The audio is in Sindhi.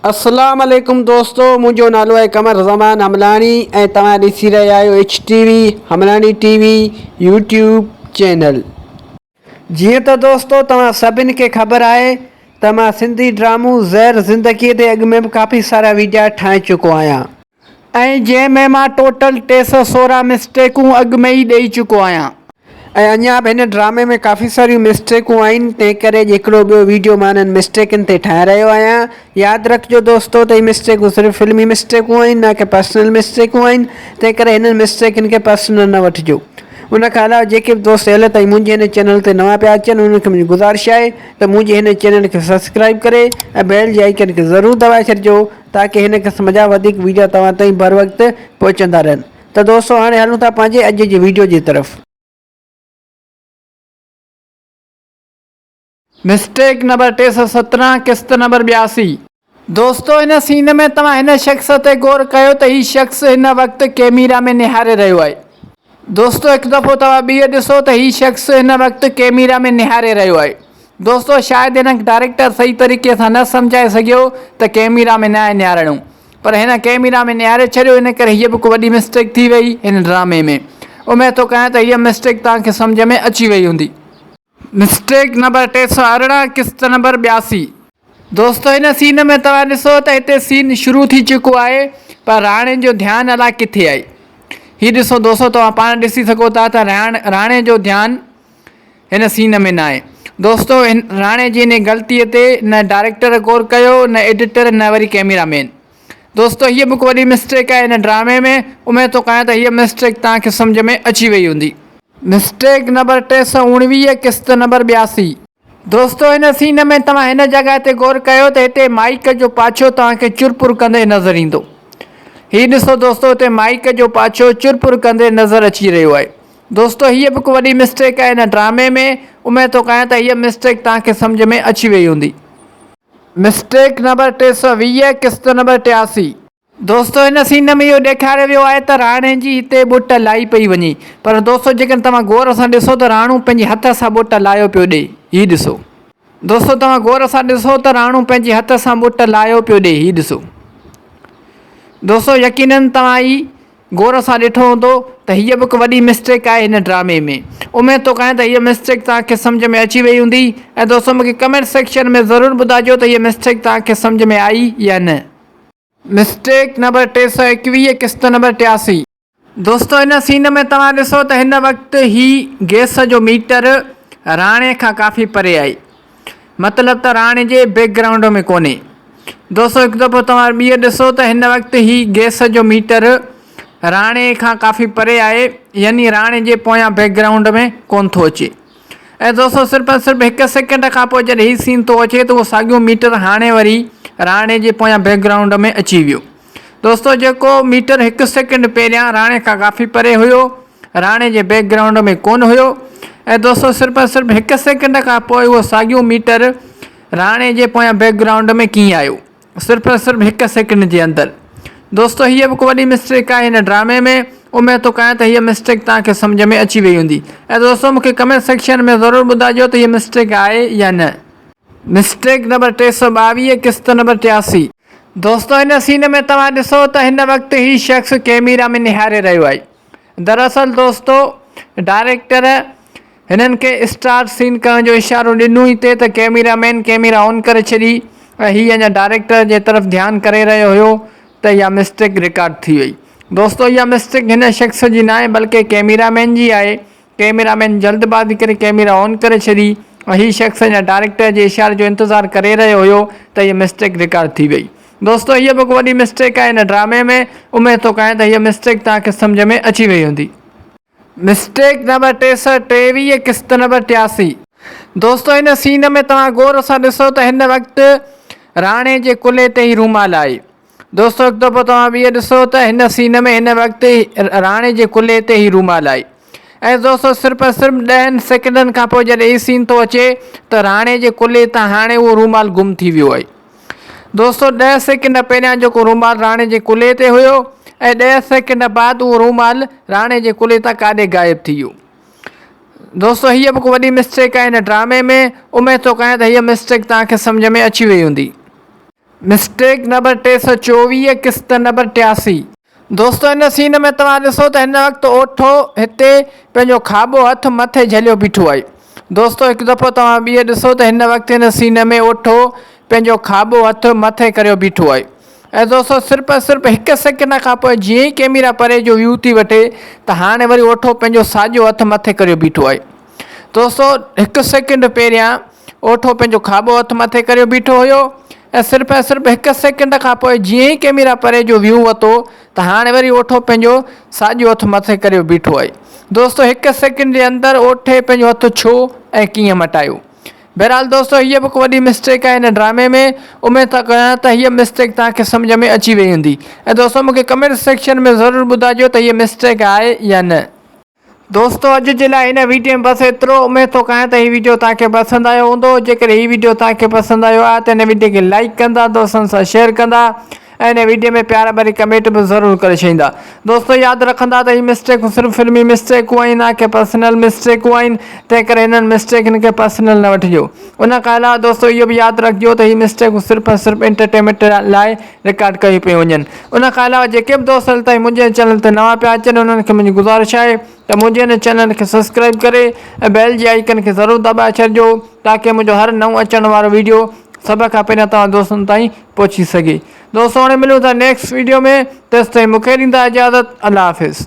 اسلام عليڪم دوستو منهنجو نالو آهي قمر زمان حملاڻي ۽ توهان ڏسي رهيا آهيو H T V Hamlani T V YouTube channel. جيئن ته دوستو توهان سڀن کي خبر آهي ته مان سنڌي ڊرامو زهر زندگي تي اڳ ۾ به ڪافي سارا ويڊيا ٺاهي چڪو آهيان. ۽ جنهن ۾ مان ٽوٽل 316 مسٽيڪون اڳ ۾ ئي ڏئي چڪو آهيان. ۽ اڃا به هن ڊرامي ۾ ڪافي ساريون مسٽيڪون آهن تنهن ڪري اڄ هڪڙو ٻيو ويڊيو مان انهن مسٽيڪن تي ٺاهي رهيو آهيان ياد رکجو دوستو ته هي مسٽيڪون صرف فلمي مسٽيڪون آهن نه ڪي پرسنل مسٽيڪون آهن تنهن ڪري هنن مسٽيڪن کي پرسنل نه وٺجو ان کان علاوه جيڪي به دوست هيل تائين منهنجي هن چينل تي نوان پيا اچن انهن کي منهنجي گذارش آهي ته منهنجي هن چينل کي سبسڪرائب ڪري ۽ بيل جي آئيڪن کي ضرور دٻائي ڇڏجو تاڪي هن قسم جا وڌيڪ ويڊيو توهان تائين بروقت پهچندا رهن. ته دوستو هاڻي هلون ٿا پنهنجي اڄ جي ويڊيو جي طرف. مسٽيڪ نمبر 317 قسط نمبر 82. دوستو هن سين ۾ توهان هن شخص تي غور ڪيو ته هي شخص هن وقت ڪيميرا ۾ نهاري رهيو آهي. دوستو هڪ دفعو توهان ٻيهر ڏسو ته هي شخص هن وقت ڪيميرا ۾ نهاري رهيو آهي. دوستو شايد هن ڊائريڪٽر صحيح طريقي سان نه سمجهائي سگهيو ته ڪيميرا ۾ ناهي نهارڻو. پر هن ڪئميرا ۾ نهاري ڇڏيو ان ڪري هيء به ڪو وڏي مسٽيڪ ٿي وئي هن ڊرامي ۾. اميد ٿو ڪيان ته هيء مسٽيڪ توهان کي سمجهه ۾ اچي وئي هوندي. مسٽيڪ نمبر 318 قسط نمبر 82. دوستو هن سين ۾ توهان ڏسو ته هتي سين شروع ٿي چڪو آهي پر راڻي جو ڌيان الاء ڪٿي آهي. هي ڏسو دوستو توهان پاڻ ڏسي سگهو ٿا ته راڻي جو ڌيان هن سين ۾ ناهي. دوستو هن راڻي جي انهي غلطي تي نه ڊائريڪٽر غور ڪيو نه ايڊيٽر نه وري ڪئميرا مين. دوستو هيء به هڪ وڏي مسٽيڪ آهي هن ڊرامي ۾ اميد ٿو ڪيان ته هيء مسٽيڪ توهان کي سمجهه ۾ اچي وئي هوندي. مسٽيڪ نمبر 319 قسط نمبر 82. دوستو هن سين ۾ توهان هن جڳهه تي غور ڪيو ته هتي مائيڪ جو پاڇو توهان کي چرپر ڪندي نظر ايندو. هي ڏسو دوستو هتي مائيڪ جو پاڇو چرپر ڪندي نظر اچي رهيو آهي. دوستو هيء به هڪ وڏي مسٽيڪ آهي هن ڊرامي ۾ اميد ٿو ڪيان ته هيء مسٽيڪ توهان کي سمجهه ۾ اچي وئي هوندي. مسٽيڪ نمبر 320 قسط نمبر 83. دوستو هن سين ۾ اهو ڏيکاريو ويو آهي ته راڻي جي هتي ٻوٽ لائي پئي وڃي پر دوستو جيڪڏهن توهان غور سان ڏسو ته راڻو پنهنجي هٿ سان ٻوٽ لايو پيو ڏي هي ڏسو دوستو توهان غور سان ڏسو ته راڻو پنهنجي هٿ سان ٻوٽ لايو پيو ڏي هي ڏسو دوستو يقينن توهان هي غور سان ڏٺو هوندو ته هيء به هڪ وڏي مسٽيڪ آهي هن ڊرامي ۾. اميد ٿو ڪيان ته هيء مسٽيڪ توهان کي سمجهه ۾ اچي وئي هوندي ۽ دوستو مون کي ڪمينٽ سيڪشن ۾ ضرور ٻڌائجو ته هيء مسٽيڪ توهان کي سمجهه ۾ آئي يا نه. مسٽيڪ نمبر 321 قسط نمبر 83. دوستو هن سين ۾ توهان ڏسو ته هن وقت هي گيس جو ميٽر راڻي کان ڪافي پري آهي. مطلب ته راڻي جي بيڪ گرائونڊ ۾ ڪونهي. دوستو هڪ دفعو توهان ٻيهر ڏسو ته هن وقت هي گيس جو ميٽر راڻي کان ڪافي پري آهي يعني راڻي جي پويان بيڪ گرائونڊ ۾ ڪون ٿو اچي ۽ دوستو صرف ۽ صرف هڪ سيڪنڊ کان پوء جڏهن هي سين ٿو اچي ته اهو ساڳيو ميٽر هاڻي وري راڻي جي پويان بيڪ گرائونڊ ۾ اچي ويو. دوستو جيڪو ميٽر هڪ سيڪنڊ پهريان راڻي کان ڪافي پري هيو راڻي جي بيڪ گرائونڊ ۾ ڪونه هيو ۽ دوستو صرف ۽ صرف هڪ سيڪنڊ کان پوء اهو ساڳيو ميٽر راڻي جي پويان بيڪ گرائونڊ ۾ ڪيئن آيو صرف ۽ صرف هڪ سيڪنڊ جي اندر دوستو هيء به هڪ وڏي مسٽيڪ آهي هن ڊرامي ۾ اميد ٿو ڪيان ته هيء مسٽيڪ توهان کي سمجهه ۾ اچي وئي هوندي ۽ دوستو مونکي ڪمينٽ سيڪشن ۾ ضرور ٻڌائجو ته هيء مسٽيڪ آهي يا نه. مسٽيڪ نمبر 322 قسط نمبر 83. دوستو هن سين ۾ توهان ڏسو ته هن وقت هي شخص ڪيميرا ۾ نهاري رهيو آهي دراصل دوستو ڊائريڪٽر هنن کي اسٽارٽ سين ڪرڻ جو اشارو ڏنو ئي تي ته ڪيميرا مين ڪيميرا آن ڪري ڇڏي ۽ هي اڃا ڊائريڪٽر جي طرف ڌيان ڪري رهيو هيو ته اها مسٽيڪ رڪارڊ ٿي وئي دوستو اها مسٽيڪ هن شخص جي ناهي بلڪه ڪيميرا مين جي آهي ڪئميرا مين جلد بازي ڪري ڪئميرا آن ڪري ڇڏي ۽ هي شخص اڃا ڊائريڪٽر جي اشاري جو انتظار ڪري رهيو هيو ته هيء مسٽيڪ رڪارڊ ٿي وئي. دوستو هيء به هڪ وڏي مسٽيڪ آهي هن ڊرامي ۾، اميد ٿو ڪيان ته هيء مسٽيڪ توهان کي سمجهه ۾ اچي وئي هوندي. مسٽيڪ نمبر 323 قسط نمبر 83. دوستو هن سين ۾ توهان غور سان ڏسو ته هن وقت راڻي جي ڪلهي تي هي رومال آهي. دوستو هڪ دفعو توهان به ڏسو ته هن سين ۾ هن وقت راڻي جي ڪلهي تي هي رومال آهي ۽ دوستو صرف ۽ صرف ڏهن سيڪنڊن کان پوء جڏهن هي سين ٿو اچي ته راڻي جي ڪلهي تان هاڻي اهو رومال گم ٿي ويو آهي دوستو 10 سيڪنڊ پهريان جيڪو رومال راڻي جي ڪلهي تي هيو ۽ 10 سيڪنڊ بعد اهو رومال راڻي جي ڪلهي تان ڪاڏي غائب ٿي ويو دوستو هيء به هڪ وڏي مسٽيڪ آهي هن ڊرامي ۾ اميد ٿو ڪيان ته هيء مسٽيڪ توهان کي سمجهه ۾ اچي وئي هوندي. مسٽيڪ نمبر 324 قسط نمبر 83. دوستو هن سين ۾ توهان ڏسو ته هن وقت اوٺو هتي پنهنجو کاٻو هٿ مٿي جهليو بيٺو آهي. دوستو هڪ دفعو توهان ٻيهر ڏسو ته هن وقت هن سين ۾ اوٺو پنهنجو کاٻو هٿ مٿي ڪريو بيٺو آهي ۽ دوستو صرف ۽ صرف هڪ سيڪنڊ کان پوء جيئن ئي ڪيميرا پري جو ويو ٿي وٺي ته هاڻي وري اوٺو پنهنجو ساڄو هٿ مٿي ڪريو بيٺو آهي. دوستو هڪ سيڪنڊ پهريان اوٺو پنهنجو کاٻو هٿ مٿي ڪريو بيٺو هيو ۽ صرف ۽ صرف هڪ سيڪنڊ کان پوء جيئن ئي ڪيميرا پري جو ويو وتو ته هاڻي وري اوٺو پنهنجو ساڄو هٿ مٿي ڪريو بيٺو آهي. دوستو هڪ سيڪنڊ جي اندر اوٺي پنهنجو هٿ ڇو ۽ ڪيئن مٽايو؟ بهرحال دوستو هيء به هڪ وڏي مسٽيڪ آهي هن ڊرامي ۾ اميد ٿو ڪيان ته هيء مسٽيڪ توهان کي سمجهه ۾ اچي وئي هوندي ۽ دوستو مون کي ڪمينٽ سيڪشن ۾ ضرور ٻڌائجو ته هيء مسٽيڪ آهي يا نه. دوستو اڄ جي لاء هن ويڊيو ۾ بس ايترو اميد ٿو ڪيان ته هي ويڊيو توهان کي پسند آيو هوندو جيڪڏهن هي ويڊيو توهان کي پسند آيو آهي ته هن ويڊيو کي لائيڪ ڪندا دوستن سان شيئر ڪندا ۽ هن ويڊيو ۾ پيار ڀري ڪمينٽ به ضرور ڪري ڇڏيندا دوستو ياد رکندا ته هي مسٽيڪون صرف فلمي مسٽيڪون آهن نه ڪي پرسنل مسٽيڪون آهن تنهن ڪري هنن مسٽيڪن کي پرسنل نه وٺجو ان کان علاوه دوستو اهو به ياد رکجو ته هي مسٽيڪون صرف ۽ صرف انٽرٽينمينٽ لاء رڪارڊ ڪيون پيون وڃن. ان کان علاوه جيڪي به دوست هل تائين منهنجي هن چينل تي نوان پيا اچن انهن کي منهنجي گذارش آهي ته منهنجي هن چينل کي سبسڪرائيب ڪري ۽ بيل جي آئيڪن کي ضرور دٻائي ڇڏجو تاڪه منهنجو هر نئون اچڻ وارو ويڊيو سڀ کان پهريان توهان دوستن تائين پهچي سگهي. دوستو هاڻي ملون ٿا نيڪسٽ ويڊيو ۾ تيستائين مونکي ڏيندا اجازت الله حافظ.